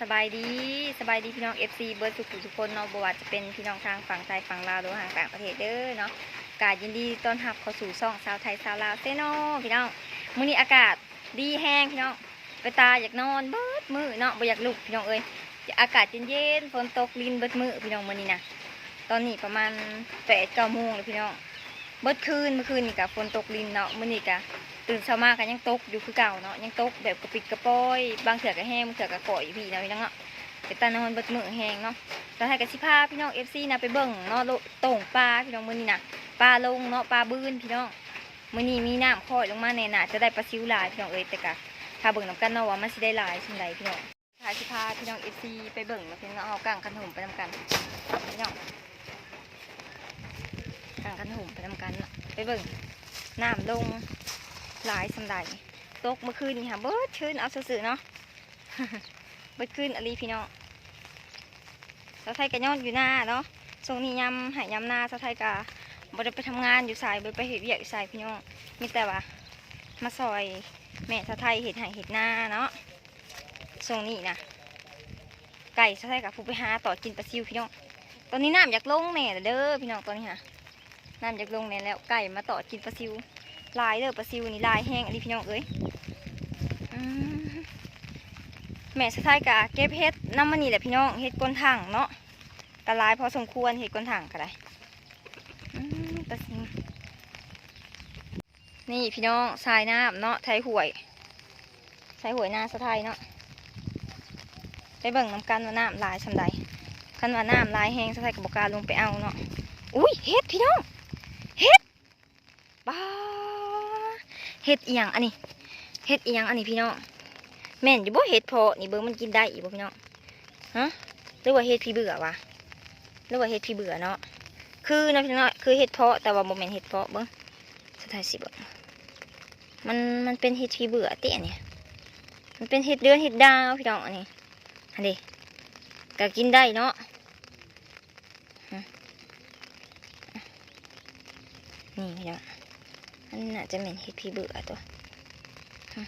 ສະບາຍດີ ສະບາຍດີພີ່ນ້ອງ ເອັຟຊີ ເບິດທຸກຜູ້ທຸກຄົນເນາະ, ບໍ່ວ່າຈະເປັນພີ່ນ້ອງທາງຝັ່ງໄທຝັ່ງລາວ ຫຼືວ່າທາງຕ່າງປະເທດເດີເນາະ, ກະຍິນດີຕ້ອນຮັບເຂົ້າສູ່ຊ່ອງຊາວໄທຊາວລາວແຊນແນລພີ່ນ້ອງ. ມື້ນີ້ອາກາດດີແຮງພີ່ນ້ອງ, ເປັນຕາຢາກນອນເບິດມື້ເນາະ, ບໍ່ຢາກລຸກພີ່ນ້ອງເອີຍ. ອາກາດເຢັນໆ ຝົນຕົກລິນເບິດມື້ພີ່ນ້ອງມື້ນີ້ນະ. ຕອນນີ້ປະມານແປດເກົ້າໂມງແລ້ວພີ່ນ້ອງ. ເບິດຄືນ ເມື່ອຄືນນີ້ກະຝົນຕົກລິນເນາະ, ມື້ນີ້ກະຕື່ນເຊົ້າມາກະຍັງຕົກຢູ່ຄືເກົ່າເນາະ, ຍັງຕົກແບບກະປິດກະປອຍ, ບາງເທື່ອກະແຮງ ບາງເທື່ອກະກ້ອຍຢູ່ພີ້ເນາະພີ່ນ້ອງເນາະ. ເປັນຕານອນເບິດມື້ແຮງເນາະ. ສາວໄທກະຊິພາພີ່ນ້ອງ ເອັຟຊີ ນະ ໄປເບິ່ງເນາະ ໂລ ໂຕ່ງປາພີ່ນ້ອງ, ມື້ນີ້ນະ ປາລົງເນາະ ປາບືນພີ່ນ້ອງ. ມື້ນີ້ມີນ້ຳຄ່ອຍລົງມາແດ່, ໜ້າຈະໄດ້ປາຊິວຫຼາຍພີ່ນ້ອງເອີຍ, ແຕ່ກະຖ້າເບິ່ງນຳກັນເນາະ ວ່າມັນຊິໄດ້ຫຼາຍສ່ຳໃດພີ່ນ້ອງ. ພາ ຊິພາພີ່ນ້ອງ ເອັຟຊີ ໄປເບິ່ງເນາະພີ່ນ້ອງ, ເຮົາກາງຄັນຫົມໄປນຳກັນພີ່ນ້ອງ, ກາງຄັນຫົມໄປນຳກັນເນາະ. ໄປເບິ່ງນ້ຳລົງຫຼາຍສ່ຳໃດ, ຕົກເມື່ອຄືນນີ້ຫາເບິດຄືນ ເອົາຊື່ໆເນາະ, ເບິດຄືນອີ່ຫຼີພີ່ນ້ອງ. ສາວໄທກະນອນຢູ່ນາເນາະ, ຊ່ວງນີ້ຍາມໄຮ່ຍາມນາ ສາວໄທກະບໍ່ໄດ້ໄປທຳງານຢູ່ໃສ ບໍ່ໄດ້ໄປເຮັດວຽກຢູ່ໃສພີ່ນ້ອງ, ມີແຕ່ວ່າມາຊ່ອຍແມ່ສາວໄທເຮັດໄຮ່ເຮັດນາເນາະ. ຊ່ວງນີ້ນະ ໄກ່ສາວໄທກະຜູ້ໄປຫາຕອດກິນປາຊິວພີ່ນ້ອງ. ຕອນນີ້ນ້ຳຢາກລົງແດ່ແລ້ວເດີພີ່ນ້ອງ, ຕອນນີ້ຫານ້ຳຢາກລົງແດ່ແລ້ວ, ໄກ່ມາຕອດກິນປາຊິວຫຼາຍເດີ, ປາຊິວນີ້ຫຼາຍແຮງອີ່ຫຼີພີ່ນ້ອງເອີຍ. ອືມ ແມ່ສາວໄທກະເກັບເຫັດນຳມື້ນີ້ແຫຼະພີ່ນ້ອງ, ເຫັດກົ້ນຖັງເນາະ ກະຫຼາຍພໍສົມຄວນ, ເຫັດກົ້ນຖັງກະໄດ້. ອືມ ປາຊິວ ນີ້ພີ່ນ້ອງ ສາຍນ້ຳເນາະ ໄຖຫ້ວຍ ໄຖຫ້ວຍນາສາວໄທເນາະ, ໄປເບິ່ງນຳກັນວ່ານ້ຳຫຼາຍສ່ຳໃດ. ຄັນວ່ານ້ຳຫຼາຍແຮງ ສາວໄທກະບໍ່ກ້າລົງໄປເອົາເນາະ. ອຸ້ຍ ເຫັດພີ່ນ້ອງ ເຫັດ ປາ ເຫັດອີ່ຫຍັງອັນນີ້ ເຫັດອີ່ຫຍັງອັນນີ້ພີ່ນ້ອງ? ແມ່ນຢູ່ບໍ່ ເຫັດເພາະນີ້? ເບິ່ງມັນກິນໄດ້ອີກບໍ່ພີ່ນ້ອງ? ຮະ ຫຼືວ່າເຫັດຜີເບືອຫວາ ຫຼືວ່າເຫັດຜີເບືອເນາະ? ຄືເນາະພີ່ນ້ອງເນາະ ຄືເຫັດເພາະ ແຕ່ວ່າບໍ່ແມ່ນເຫັດເພາະ. ເບິ່ງ ສາວໄທຊິເບິ່ງ ມັນ ມັນເປັນເຫັດຜີເບືອຕິອັນນີ້, ມັນເປັນເຫັດເດືອນເຫັດດາວພີ່ນ້ອງ. ອັນນີ້ ຫັ້ນເດ ກະກິນໄດ້ເນາະ. ນີ້ພີ່ນ້ອງ ມັນໜ້າຈະແມ່ນເຫັດຜີເບືອຕົວະ.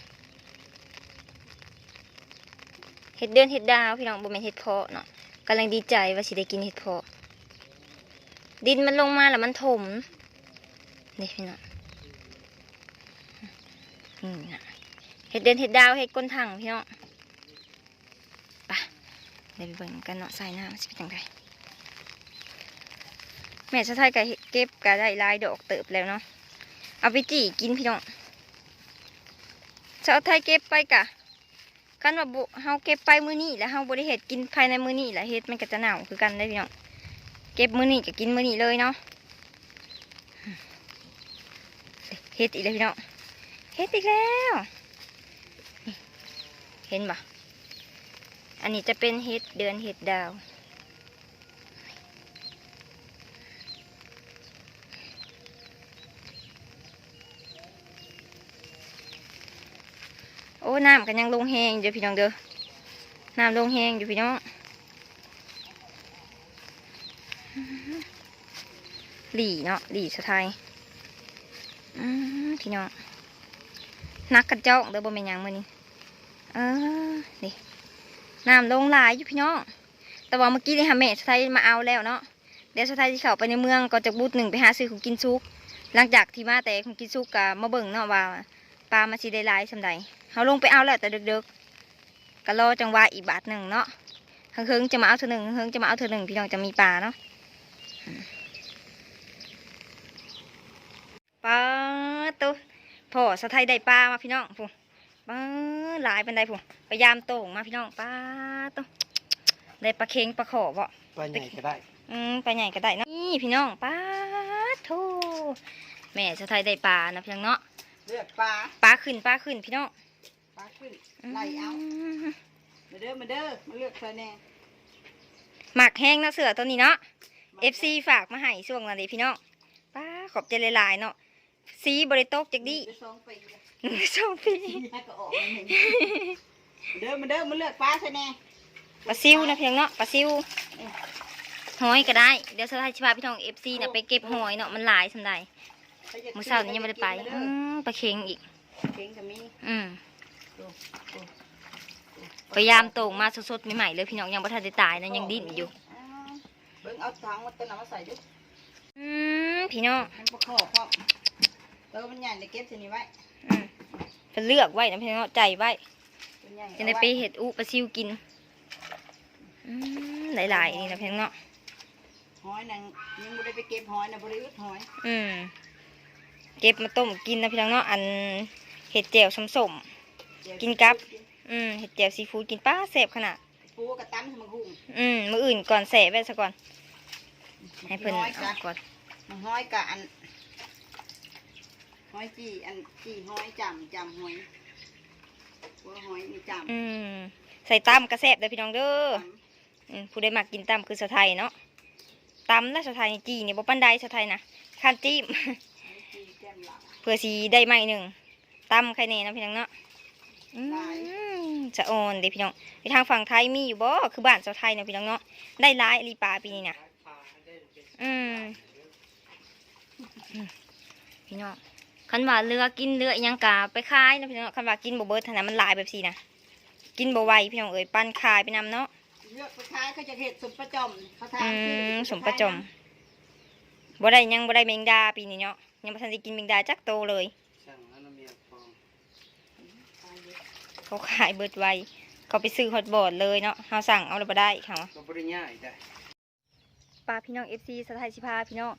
ເຫັດເດືອນເຫັດດາວພີ່ນ້ອງ ບໍ່ແມ່ນເຫັດເພາະເນາະ. ກຳລັງດີໃຈວ່າຊິໄດ້ກິນເຫັດເພາະ, ດິນມັນລົງມາແລ້ວມັນຖົມເດ້ພີ່ນ້ອງ. ນີ້ນະ ເຫັດເດືອນເຫັດດາວ ເຫັດກົ້ນຖັງພີ່ນ້ອງ. ປະ ໄດ້ໄປເບິ່ງນຳກັນເນາະ ສາຍນ້ຳມັນຊິເປັນຈັ່ງໃດ. ແມ່ສາວໄທກະເກັບກະໄດ້ຫຼາຍດອກເຕີບແລ້ວເນາະ, ເອົາໄປຈີ່ກິນພີ່ນ້ອງ. ສາວໄທເກັບໄປກະ ຄັນວ່າບໍ່ ເຮົາເກັບໄປມື້ນີ້ແລ້ວ ເຮົາບໍ່ໄດ້ເຮັດກິນພາຍໃນມື້ນີ້ແລ້ວ ເຫັດມັນກະຈະເນົ່າຄືກັນເດ້ພີ່ນ້ອງ. ເກັບມື້ນີ້ກະກິນມື້ນີ້ເລີຍເນາະ. ເຫັດອີກແລ້ວພີ່ນ້ອງ ເຫັດອີກແລ້ວ ນີ້ ເຫັນບໍ່? ອັນນີ້ຈະເປັນເຫັດເດືອນເຫັດດາວ. ໂອ້ ນ້ຳກະຍັງລົງແຮງຢູ່ພີ່ນ້ອງເດີ, ນ້ຳລົງແຮງຢູ່ພີ່ນ້ອງ. ຫຼີ່ເນາະ ຫຼີ່ສະໄທ. ອືມ ພີ່ນ້ອງ ໜັກກະຈອກເດີ ບໍ່ແມ່ນຫຍັງມື້ນີ້. ເອີ ນີ້ ນ້ຳລົງຫຼາຍຢູ່ພີ່ນ້ອງ, ແຕ່ວ່າມື້ກີ້ນີ້ຫາແມ່ສະໄທມາເອົາແລ້ວເນາະ. ດຽວສະໄທຊິເຂົ້າໄປໃນເມືອງກ່ອນຈັກບຸດໜຶ່ງ ໄປຫາຊື້ຂອງກິນສຸກ. ຫຼັງຈາກທີ່ມາແຕ່ຂອງກິນສຸກກະມາເບິ່ງເນາະວ່າປາມັນຊິໄດ້ຫຼາຍສ່ຳໃດ. ເຮົາລົງໄປເອົາແລ້ວແຕ່ເດິກໆ ກະລໍຈັງຫວະອີກບາດໜຶ່ງເນາະ. ເຫິງໆຈະມາເອົາເທື່ອໜຶ່ງ ເຫິງໆຈະມາເອົາເທື່ອໜຶ່ງ ພີ່ນ້ອງ ຈັ່ງມີປາເນາະ. ປາໂຕ ພໍ່ສາວໄທໄດ້ປາມາພີ່ນ້ອງ ພຸ້ນ ປາ ຫຼາຍປານໃດພຸ້ນ. ໄປຢາມໂຕ່ງມາພີ່ນ້ອງ ປາໂຕ ໄດ້ປາເຄັງປາຂໍ້ບໍ? ປາໃຫຍ່ກະໄດ້ ອືມ ປາໃຫຍ່ກະໄດ້ເນາະ. ນີ້ພີ່ນ້ອງ ປາໂທ ແມ່ສາວໄທໄດ້ປານະພີ່ນ້ອງເນາະ. ເລືອກປາ ປາຂຶ້ນ ປາຂຶ້ນພີ່ນ້ອງ ປາຂຶ້ນ ອືມ ໄລ່ເອົາ. ມາເດີ ມາເດີ ມາເລືອກຊ່ອຍແດ່. ມັກແຮງເນາະເສື້ອໂຕນີ້ເນາະ ເອັຟຊີ ຝາກມາໃຫ້ຊ່ວງນັ້ນເດພີ່ນ້ອງ. ປາ ຂອບໃຈຫຼາຍໆເນາະ. ສີບໍ່ໄດ້ຕົກຈັກດີ້ ໄດ້ສອງປີ ໄດ້ສອງປີ ກະອອກມາໜຶ່ງ. ເດີ ມາເດີ ມາເລືອກປາໃສ່ແດ່. ປາຊິວນະພີ່ນ້ອງເນາະ ປາຊິວ ຫອຍກະໄດ້. ດຽວສາວໄທຊິພາພີ່ນ້ອງ ເອັຟຊີ ນະ ໄປເກັບຫອຍເນາະ ມັນຫຼາຍສ່ຳໃດ. ມື້ເຊົ້ານີ້ຍັງບໍ່ໄດ້ໄປ. ອືມ ປາເຄັງອີກ ເຄັງກະມີ. ອືມ ໂອ້ ໂອ້ ໄປຍາມໂຕ່ງມາສົດໆໃໝ່ໆເລີຍພີ່ນ້ອງ ຍັງບໍ່ທັນໄດ້ຕາຍນະ ຍັງດີ້ນຢູ່. ເບິ່ງເອົາຖັງມາ ໂຕນັ້ນມາໃສ່ເດີ້. ອືມ ພີ່ນ້ອງ ມັນບໍ່ຂໍພ້ອມ ໂຕມັນໃຫຍ່ ໄດ້ເກັບໃສ່ນີ້ໄວ້. ອືມ ເພິ່ນເລືອກໄວ້ນະພີ່ນ້ອງເນາະ ໃຈໄວ້ ໂຕໃຫຍ່ ຈັ່ງໄດ້ໄປເຮັດອຸປາຊິວກິນ. ອືມ ຫຼາຍໆນີ້ນະພີ່ນ້ອງເນາະ. ຫອຍນັ້ນຍັງບໍ່ໄດ້ໄປເກັບ ຫອຍນະ ບໍ່ໄດ້ອຶດຫອຍ. ອືມ ເກັບມາຕົ້ມກິນນະພີ່ນ້ອງເນາະ ອັນເຮັດແຈ່ວສົ້ມໆ ກິນກັບ ອືມ ເຮັດແຈ່ວຊີຟູດກິນ ປາ ແຊບຂະໜາດ. ປູກະຕຳໃສ່ໝາກຫຸ່ງ. ອືມ ມື້ອື່ນກ່ອນ ແຊ່ໄວ້ຊະກ່ອນ ໃຫ້ເພິ່ນເອົາກ່ອນ. ໝາກຫອຍກະອັນ ຫອຍຈີ່ ອັນຈີ່ຫອຍ ຈ້ຳ ຈ້ຳຫອຍ ຫົວຫອຍນີ້ຈ້ຳ. ອືມ ໃສ່ຕຳກະແຊບເດີ້ພີ່ນ້ອງເດີ້. ອືມ ຜູ້ໃດມັກກິນຕຳຄືສາວໄທເນາະ ຕຳນະສາວໄທ ຈີ່ນີ້ບໍ່ປານໃດສາວໄທນະ ຄັນຈີ່ ເພື່ອຊິໄດ້ໄມ້ໜຶ່ງ ຕຳໄຄແດ່ເນາະພີ່ນ້ອງເນາະ. ອືມ ສະອອນເດ້ພີ່ນ້ອງ ຢູ່ທາງຝັ່ງໄທມີຢູ່ບໍ່ ຄືບ້ານສາວໄທເນາະພີ່ນ້ອງເນາະ. ໄດ້ຫຼາຍອີ່ຫຼີປາປີນີ້ນະ. ອືມ ອືມ ພີ່ນ້ອງ ຄັນວ່າເຫຼືອກິນເຫຼືອອີ່ຫຍັງກະໄປຂາຍເນາະພີ່ນ້ອງເນາະ. ຄັນວ່າກິນບໍ່ເບິດຫັ້ນນະ ມັນຫຼາຍແບບຊີ້ນະ ກິນບໍ່ໄຫວພີ່ນ້ອງເອີຍ ປັ່ນຂາຍໄປນຳເນາະ. ເລືອກໄປຂາຍ ເຂົາຈະເຮັດສົ້ມປາຈ່ອມ ເຂົາທາງ ອືມ ສົ້ມປາຈ່ອມ. ບໍ່ໄດ້ ຍັງບໍ່ໄດ້ແມງດາປີນີ້ເນາະ ຍັງບໍ່ທັນໄດ້ກິນແມງດາຈັກໂຕເລີຍ. ເຂົາຂາຍເບິດໄວ ເຂົາໄປຊື້ຮອດບ່ອນເລີຍເນາະ ເຮົາສັ່ງເອົາແລ້ວບໍ່ໄດ້ເຂົາ ກໍບໍ່ໄດ້ຍາກອີກເດ້. ປາ ພີ່ນ້ອງ ເອັຟຊີ ສາວໄທຊິພາພີ່ນ້ອງ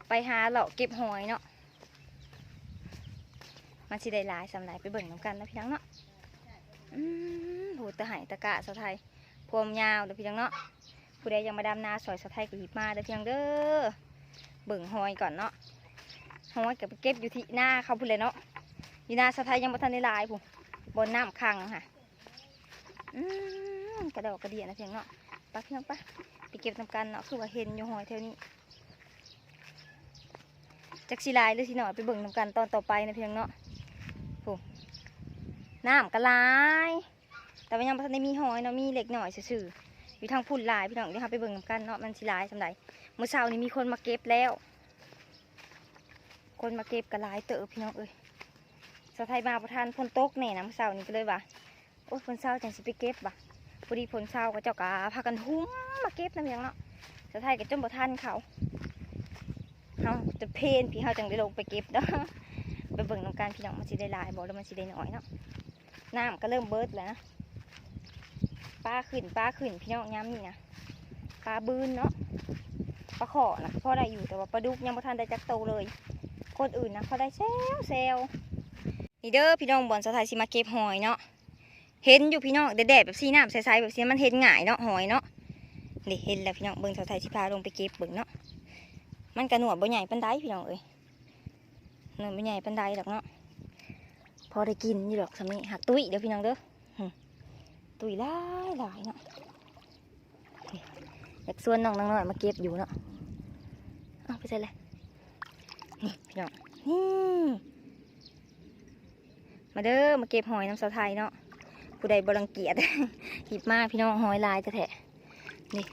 ໄປຫາເລາະເກັບຫອຍເນາະ ມັນຊິໄດ້ຫຼາຍສ່ຳໃດ ໄປເບິ່ງນຳກັນເນາະພີ່ນ້ອງເນາະ. ອືມ ໂຫ ຕາໄຫຕາກະສາວໄທ ພວມຍາວເດີ້ພີ່ນ້ອງເນາະ. ຜູ້ໃດຢາກມາດຳນາຊ່ອຍສາວໄທກໍຮີບມາເດີ້ພີ່ນ້ອງເດີ້. ເບິ່ງຫອຍກ່ອນເນາະ ຫອຍກໍໄປເກັບຢູ່ທີ່ນາເຂົາພຸ້ນແຫຼະເນາະ ຢູ່ນາສາວໄທຍັງບໍ່ທັນໄດ້ຫຼາຍພຸ້ນ ບ່ອນນ້ຳຂັງຫັ້ນ. ອືມ ກະດອກກະເດຍນະພີ່ນ້ອງເນາະ. ໄປພີ່ນ້ອງ ໄປ ໄປເກັບນຳກັນເນາະ ຄືວ່າເຫັນຢູ່ຫອຍແຖວນີ້ ຈັກຊິຫຼາຍຫຼືຊິໜ້ອຍ ໄປເບິ່ງນຳກັນຕອນຕໍ່ໄປນະພີ່ນ້ອງເນາະ. ໂອ້ ນ້ຳກະຫຼາຍ ແຕ່ວ່າຍັງບໍ່ທັນໄດ້ມີຫອຍເນາະ ມີເລັກນ້ອຍຊື່ໆ ຢູ່ທາງພຸ້ນຫຼາຍພີ່ນ້ອງ. ດຽວເຮົາໄປເບິ່ງນຳກັນເນາະ ມັນຊິຫຼາຍສ່ຳໃດ. ມື້ເຊົ້ານີ້ມີຄົນມາເກັບແລ້ວ ຄົນມາເກັບກໍຫຼາຍເຕີບພີ່ນ້ອງເອີຍ. ສາວໄທມາບໍ່ທັນ ຝົນຕົກແດ່ນະ ມື້ເຊົ້ານີ້ກໍເລີຍວ່າ ໂອ້ຍ ຝົນເຊົາຈັ່ງຊິໄປເກັບວ່າ ພໍດີຝົນເຊົາ ເຂົາເຈົ້າກໍພາກັນຮຸມມາເກັບນຳຫຍັງເນາະ. ສາວໄທກໍຈົນບໍ່ທັນເຂົາ ເຮົາຈະເພນພີ້ ເຮົາຈັ່ງໄດ້ລົງໄປເກັບເນາະ. ໄປເບິ່ງນຳກັນພີ່ນ້ອງ ມັນຊິໄດ້ຫຼາຍບໍ່ ຫຼືມັນຊິໄດ້ໜ້ອຍເນາະ. ນ້ຳກໍເລີ່ມເບິດແລ້ວນະ ປາຂຶ້ນ ປາຂຶ້ນພີ່ນ້ອງ ຍາມນີ້ນະ ປາບືນເນາະ. ປາຂໍ້ນະພໍໄດ້ຢູ່ ແຕ່ວ່າປາດຸກຍັງບໍ່ທັນໄດ້ຈັກໂຕເລີຍ. ຄົນອື່ນນະພໍໄດ້ແຊວໆ. ນີ້ເດີພີ່ນ້ອງ ບ່ອນສາວໄທຊິມາເກັບຫອຍເນາະ. ເຫັນຢູ່ພີ່ນ້ອງ ແດດໆແບບຊີ້ ນ້ຳໃສໆແບບຊີ້ ມັນເຫັນງ່າຍເນາະ ຫອຍເນາະ. ນີ້ເຫັນແລ້ວພີ່ນ້ອງ ເບິ່ງ ສາວໄທຊິພາລົງໄປເກັບເບິ່ງເນາະ. ມັນກະໜວດບໍ່ໃຫຍ່ປານໃດພີ່ນ້ອງເອີຍ ໜວດບໍ່ໃຫຍ່ປານໃດດອກເນາະ ພໍໄດ້ກິນຢູ່ດອກ. ສ່ຳນີ້ຫາກຕຸ້ຍເດີພີ່ນ້ອງເດີ ຕຸ້ຍຫຼາຍໆເນາະ. ນີ້ ຢາກຊວນນ້ອງນາງນ້ອຍມາເກັບຢູ່ເນາະ. ເອົາໄປໃສລະ ນີ້ພີ່ນ້ອງ ນີ້ ມາເດີ ມາເກັບຫອຍນຳສາວໄທເນາະ. ຜູ້ໃດບໍ່ລັງກຽດ ຮີບມາພີ່ນ້ອງ ຫອຍຫຼາຍແທ້ໆ ນີ້.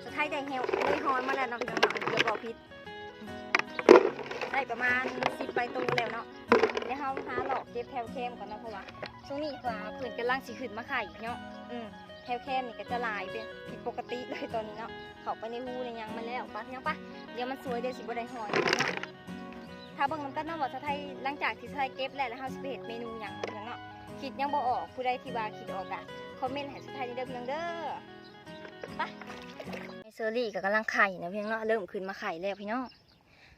ສາວໄທໄດ້ແຮວ ໄດ້ຫອຍມາແລ້ວເນາະພີ່ນ້ອງເນາະ ຢ່າເວົ້າຜິດ ໄດ້ປະມານສິບປາຍໂຕແລ້ວເນາະ. ແລ້ວເຮົາຫາເລາະເກັບແຖວແຄມກ່ອນເນາະ ເພາະວ່າຊ່ວງນີ້ວ່າເພິ່ນກຳລັງຊິຂຶ້ນມາໄຂ່ເນາະ. ອືມ ແຖວແຄມນີ້ກໍຈະຫຼາຍເປັນຜິດປົກກະຕິເລີຍຕອນນີ້ເນາະ ເຂົ້າໄປໃນຮູໃນຫຍັງມັນແລ້ວ. ໄປພີ່ນ້ອງ ໄປ ດຽວມັນສວຍ ດຽວຊິບໍ່ໄດ້ຫອຍເນາະ. ຖ້າເບິ່ງນຳກັນເນາະວ່າສາວໄທ ຫຼັງຈາກທີ່ສາວໄທເກັບແລ້ວ ແລ້ວເຮົາຊິໄປເຮັດເມນູຫຍັງພີ່ນ້ອງເນາະ. ຄິດຍັງບໍ່ອອກ ຜູ້ໃດທີ່ວ່າຄິດອອກກະຄອມເມັນໃຫ້ສາວໄທແດ່ເດີພີ່ນ້ອງເດີ. ໄປ ເຊີຣີກໍກຳລັງໄຂ່ນະພີ່ນ້ອງເນາະ ເລີ່ມຂຶ້ນມາໄຂ່ແລ້ວພີ່ນ້ອງ.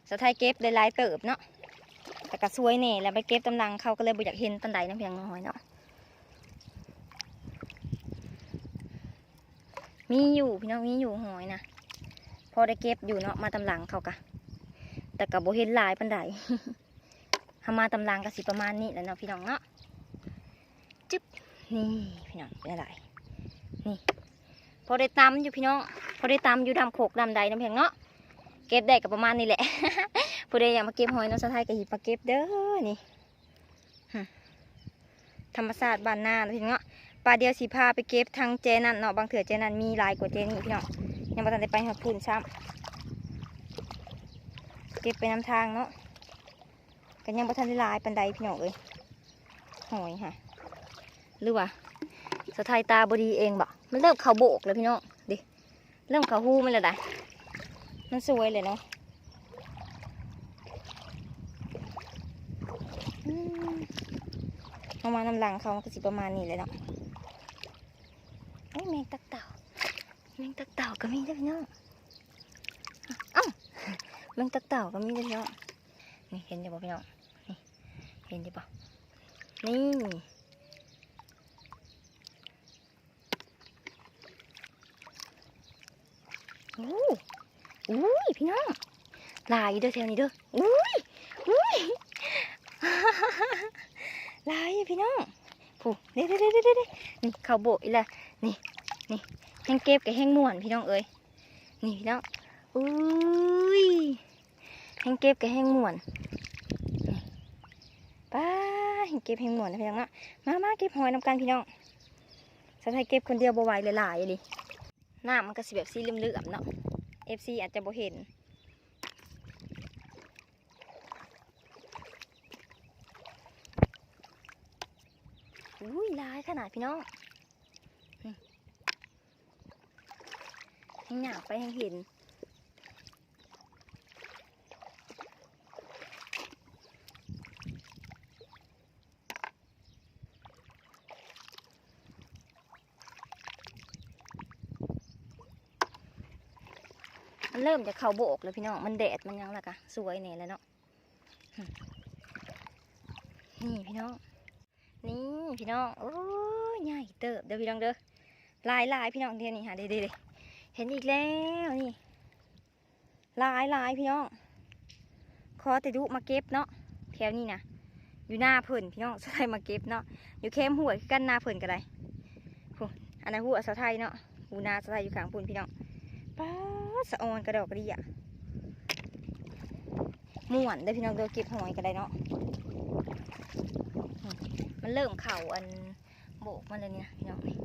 ສາວໄທເກັບໄດ້ຫຼາຍເຕີບເນາະ ແຕ່ກໍສວຍແດ່ ແລ້ວໄປເກັບຕາມຫຼັງເຂົາກໍເລີຍບໍ່ຢາກເຫັນປານໃດນະພີ່ນ້ອງ ຫອຍເນາະ. ມີຢູ່ພີ່ນ້ອງ ມີຢູ່ຫອຍນະ ພໍໄດ້ເກັບຢູ່ເນາະ ມາຕາມຫຼັງເຂົາກະ ແຕ່ກໍບໍ່ເຫັນຫຼາຍປານໃດ. ເຮົາມາຕາມຫຼັງກໍຊິປະມານນີ້ແຫຼະເນາະພີ່ນ້ອງເນາະ. ຈຶບ ນີ້ພີ່ນ້ອງ ເປັນຈັ່ງໃດ ນີ້ ພໍໄດ້ຕຳຢູ່ພີ່ນ້ອງ ພໍໄດ້ຕຳຢູ່ດຳໂຄກດຳໃດນະພີ່ນ້ອງເນາະ. ເກັບໄດ້ກໍປະມານນີ້ແຫຼະ ຜູ້ໃດຢາກມາເກັບຫອຍນຳສາວໄທກໍຫຍິບມາເກັບເດີນີ້. ຮຶ ທຳມະຊາດບ້ານນາເນາະ ພີ່ນ້ອງເນາະ. ປາດດຽວຊິພາໄປເກັບທາງແຈນັ້ນເນາະ ບາງເທື່ອແຈນັ້ນມີຫຼາຍກວ່າແຈນີ້ ພີ່ນ້ອງ. ຍັງບໍ່ທັນໄດ້ໄປຮອດພຸ້ນຊ້ຳ ເກັບໄປນຳທາງເນາະ ກໍຍັງບໍ່ທັນໄດ້ຫຼາຍປານໃດ ພີ່ນ້ອງເອີຍ ຫອຍຫະ. ຫຼືວ່າສາວໄທຕາບໍ່ດີເອງບໍ? ມັນເລີ່ມເຂົ້າໂບກແລ້ວ ພີ່ນ້ອງ ເດ້. ເລີ່ມເຂົ້າຮູມັນແລ້ວໄດ໋ ມັນສວຍເລີຍເນາະ. ອືມ ເຮົາມານຳຫຼັງເຂົາ ມັນກໍຊິປະມານນີ້ແຫຼະເນາະ. ໂອ້ຍ ແມງຕັກເຕົ່າ ແມງຕັກເຕົ່າກໍມີເດີພີ່ນ້ອງ. ເອົ້າ ແມງຕັກເຕົ່າກໍມີເດີພີ່ນ້ອງ. ນີ້ ເຫັນຢູ່ບໍ່ພີ່ນ້ອງ? ນີ້ ເຫັນຢູ່ບໍ່? ນີ້. ໂອ້ ໂອ້ຍ ພີ່ນ້ອງ ຫຼາຍຢູ່ເດີແຖວນີ້ເດີ. ໂອ້ຍ ໂອ້ຍ ຫຼາຍຢູ່ພີ່ນ້ອງ. ຜູ້ ເດ້ໆໆໆໆ ນີ້ເຂົ້າໂບກອີກແລ້ວ. ນີ້ ນີ້ ແຮ່ງເກັບກໍແຮ່ງມ່ວນ ພີ່ນ້ອງເອີຍ. ນີ້ພີ່ນ້ອງ ອຸ້ຍ ແຮ່ງເກັບກໍແຮ່ງມ່ວນ. ນີ້ ປ້າ ແຮ່ງເກັບແຮ່ງມ່ວນນະພີ່ນ້ອງເນາະ. ມາ ມາເກັບຫອຍນຳກັນພີ່ນ້ອງ. ສາວໄທເກັບຄົນດຽວບໍ່ໄຫວ ຫຼາຍໆອີ່ຫຼີ. ນ້ຳມັນກໍຊິແບບສີເຫຼືອມໆເນາະ ເອັຟຊີອາດຈະບໍ່ເຫັນ. ອຸ້ຍ ຫຼາຍຂະໜາດພີ່ນ້ອງ. ນີ້ ແຮ່ງຍ່າງໄປແຮ່ງເຫັນ. ມັນເລີ່ມຈະເຂົ້າບໍ່ອອກແລ້ວພີ່ນ້ອງ ມັນແດດມັນຫຍັງແລ້ວກະສວຍແດ່ແລ້ວເນາະ. ນີ້ພີ່ນ້ອງ ນີ້ພີ່ນ້ອງ ໂອ້ຍ ໃຫຍ່ເຕີບເດີພີ່ນ້ອງເດີ. ຫຼາຍໆ ພີ່ນ້ອງ ດຽວນີ້ຫາ ເດ້ໆໆ ເຫັນອີກແລ້ວນີ້. ຫຼາຍໆ ພີ່ນ້ອງ ຂໍແຕ່ດຸມາເກັບເນາະ ແຖວນີ້ນະ. ຢູ່ນາເພິ່ນພີ່ນ້ອງ ສາວໄທມາເກັບເນາະ ຢູ່ແຄມຫ້ວຍຄືກັນ ນາເພິ່ນກໍໄດ້. ພຸ້ນ ອັນນະ ຮົ້ວສາວໄທເນາະ ຮູນາສາວໄທຢູ່ຂ້າງພຸ້ນພີ່ນ້ອງ. ປາດ ສະອອນກະດອກກະເດຍ ມ່ວນເດີພີ່ນ້ອງເດີ ເກັບຫອຍກໍໄດ້ເນາະ. ມັນເລີ່ມເຂົ້າອັນໂບກມັນແລ້ວນີ້ນະພີ່ນ້ອງ ນີ້.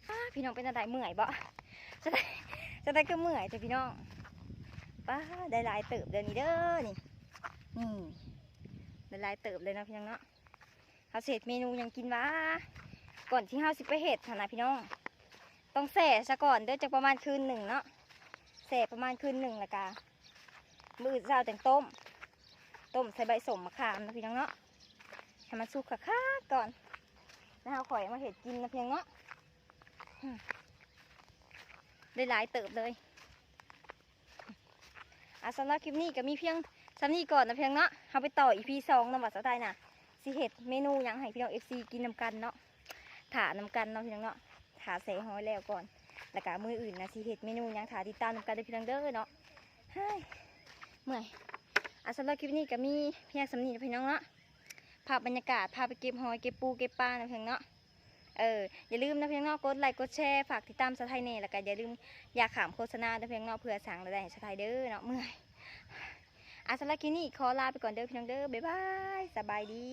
ອ້າ ພີ່ນ້ອງ ເປັນຈັ່ງໃດ ເມື່ອຍບໍ່? ຈັ່ງໃດ ຈັ່ງໃດຄືເມື່ອຍແທ້ພີ່ນ້ອງ. ປ້າ ໄດ້ຫຼາຍເຕີບເດີນີ້ເດີ ນີ້ ນີ້ ໄດ້ຫຼາຍເຕີບເລີຍເນາະ ພີ່ນ້ອງເນາະ. ເຮົາຊິເຮັດເມນູຫຍັງກິນຫວາ? ກ່ອນທີ່ເຮົາຊິໄປເຮັດຫັ້ນນະພີ່ນ້ອງ ຕ້ອງແຊ່ຊະກ່ອນເດີ ຈັກປະມານຄືນໜຶ່ງເນາະ. ແຊ່ປະມານຄືນໜຶ່ງ ແລ້ວກະມື້ອື່ນເຊົ້າຈັ່ງຕົ້ມ ຕົ້ມໃສ່ໃບສົ້ມມະຂາມເນາະ ພີ່ນ້ອງເນາະ ໃຫ້ມັນສຸກຄັກໆກ່ອນ ແລ້ວເຮົາຄ່ອຍເອົາມາເຮັດກິນເນາະ ພີ່ນ້ອງເນາະ. ອືມ ໄດ້ຫຼາຍເຕີບເລີຍ. ອ່າ ສຳລັບຄລິບນີ້ກໍມີພຽງສ່ຳນີ້ກ່ອນນະ ພີ່ນ້ອງເນາະ. ເຮົາໄປຕໍ່ ອີພີສອງ ນຳວ່າສາວໄທນະ ຊິເຮັດເມນູຫຍັງໃຫ້ພີ່ນ້ອງເອັຟຊີກິນນຳກັນເນາະ. ຖ້ານຳກັນເນາະ ພີ່ນ້ອງເນາະ ຖ້າແຊ່ຫອຍແລ້ວກ່ອນ ແລ້ວກະມື້ອື່ນນະ ຊິເຮັດເມນູຫຍັງ ຖ້າຕິດຕາມນຳກັນເດີ ພີ່ນ້ອງເດີເນາະ. ເຮີ້ຍ ເມື່ອຍ. ອ່າ ສຳລັບຄລິບນີ້ກໍມີພຽງສ່ຳນີ້ນະ ພີ່ນ້ອງເນາະ. ພາບບັນຍາກາດ ພາໄປເກັບຫອຍ ເກັບປູ ເກັບປານະ ພີ່ນ້ອງເນາະ. ເອີ ຢ່າລືມນະ ພີ່ນ້ອງເນາະ ກົດໄລ ກົດແຊ ຝາກຕິດຕາມສາວໄທແດ່ ແລ້ວກໍຢ່າລືມ ຢ່າຂ້າມໂຄສະນາເດີ ພີ່ນ້ອງເນາະ ເພື່ອສ້າງລາຍໄດ້ໃຫ້ສາວໄທເດີເນາະ. ເມື່ອຍ. ອ່າ ສຳລັບຄລິບນີ້ຂໍລາໄປກ່ອນເດີ ພີ່ນ້ອງເດີ ບາຍບາຍ ສະບາຍດີ.